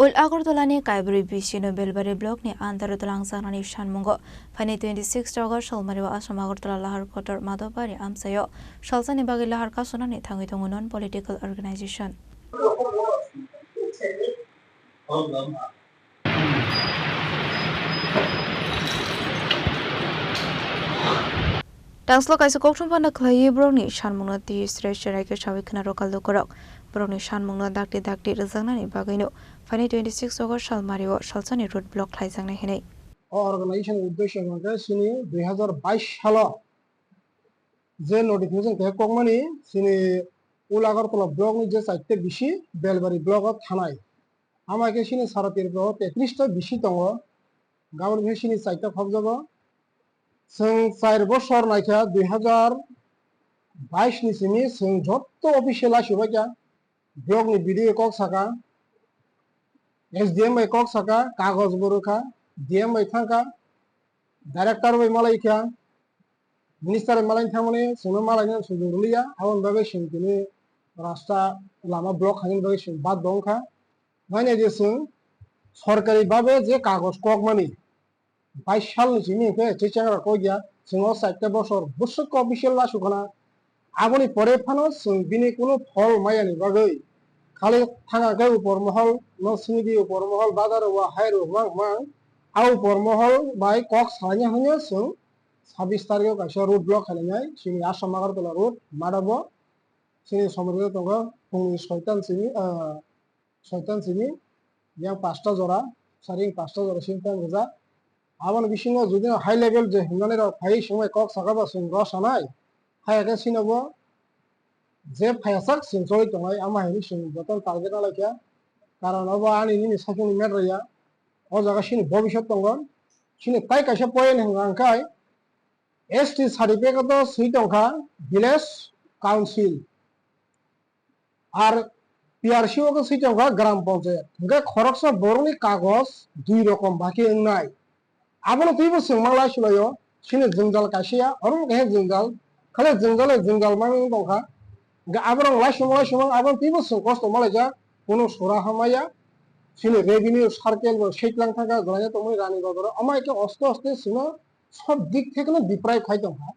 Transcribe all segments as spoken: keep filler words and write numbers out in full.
Ul Agartala ni Kaibrwi B C no Belbari block ni under o twlangjaknani sanmungo phaini twenty six August salmari o Assam Agartala Lahar Kotor Madhobari amchaio salsani bagwi lahar kasunani thangwi tongo non political organization. Tangshlo kaisa kokthum phano khlaiwi borokni sanmungno twi sre sre khe sawi khna rwkha lukurok. Borokni sanmungno dakti dakti rwjaknani bagwino phaini twenty six August salmario salsani road block khlaijaknai hinwi. O organization ni uddesho hwnkhe chini dui hazar bais salo je notification keha kokmani chini Ul Agartala block ni je chaita B C Belbari block o thanai. Ama khe chini sara Tripura o tetrish ta B C tongo. Gabon khe chini chaita khokjago. Chwng char bosor naikha dui hazar bais ni simi chwng jotto official laisubakha. Block ni B D O kok saka, S D M bai kok saka, kagoj bo rwkha, D M bai thangkha, director bai malaikha, minister bai malaina thangmani chwngno malaina sujung rwliya, aboni bagwi chwng tini rasta lama block khainani bagwi chwng bad bo wngkha. Maina je chwng sorkari babe je kagoj kokmani, bais salni simi hwnkhe chechengra kokya, chwng o chaita bosor bwswk official laisukha na. Aboni pore phano chwng bini kunu phol mayani bagwi khali thangakhe upor mohol no simi di, upor mohol bazar o hai rok mang mang. A upor mohol bai kok salaina hwnwi chwng sabis tarikh o kaisa road block khainai chini Assam Agartala road madabo chini somorito tongo phungni soitan simi, ah, soitan simi yang pasta jora, saring pasta jora sini tang rijak. Aboni bisingo jodi high level je himnani rok phai songbai kok saka ba chwng rw sanai, hai khe sino bo je phaiyasak chwng choli tongnai, ama hai chwng joto target na laikha. Karon obo ani nini sakni matter ya. O jaga sini bobiswt tongo. Sini tai kaisa point hwnka hwnkhe S T certificate o swi tongkha village council. Ar P R C o khe swi tongkha gram panchayat. Hwnkhe khoroksa borokni kagoj dui rokom ba khe wngnai. Abono twibo chwng ma laisulaio, chini jwngjal kaisa ya, oro wngkha khe jwngjal, khale jwngjal hai jwngjal mang wng tongkha. Hwnkhe aborok laisumung laisumung abono twibo chwng kosto ma laijak, kunu sora hamaya. Chini revenue circle bo sitlang thangkha, jwlaina tongmani rani bazaro, omo hai khe oste oste chwngno sob dik thekeno deprive khai tongkha.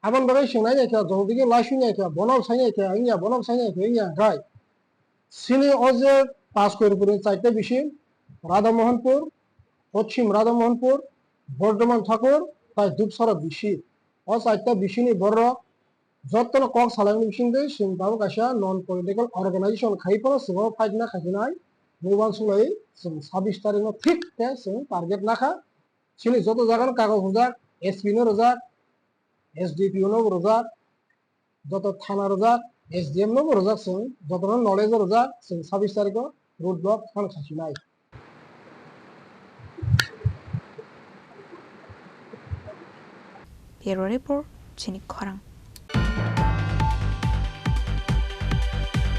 Aboni bagwi chwng nai naikha, jotodiki laisui naikha, bono sai naikha wngya, bono sai naikha wngya hwnkhe chini o je Panch Koirpur ni chaita B C, Radha Mohanpur, Poschim Radha Mohanpur, Bordhoman Thakur, tai Dupsara B C. O chaita B C ni borok jotono kok salaimani bisingtwi chwng tabuk kaisa non political organization khai phano chwng o fight na khaichinai, mobile sulai chwng sabis tarikh no thik khe chwng target nakha. Chini joto jaga no kagoj rwjak, S P no rwjak, S D P O no bo rwjak, joto thana rwjak, S D M no bo rwjak chwng, jotono knowledge o rwjak, chwng sabis tarikh o road block phano khaichinai. Bureau Report, chini khorang.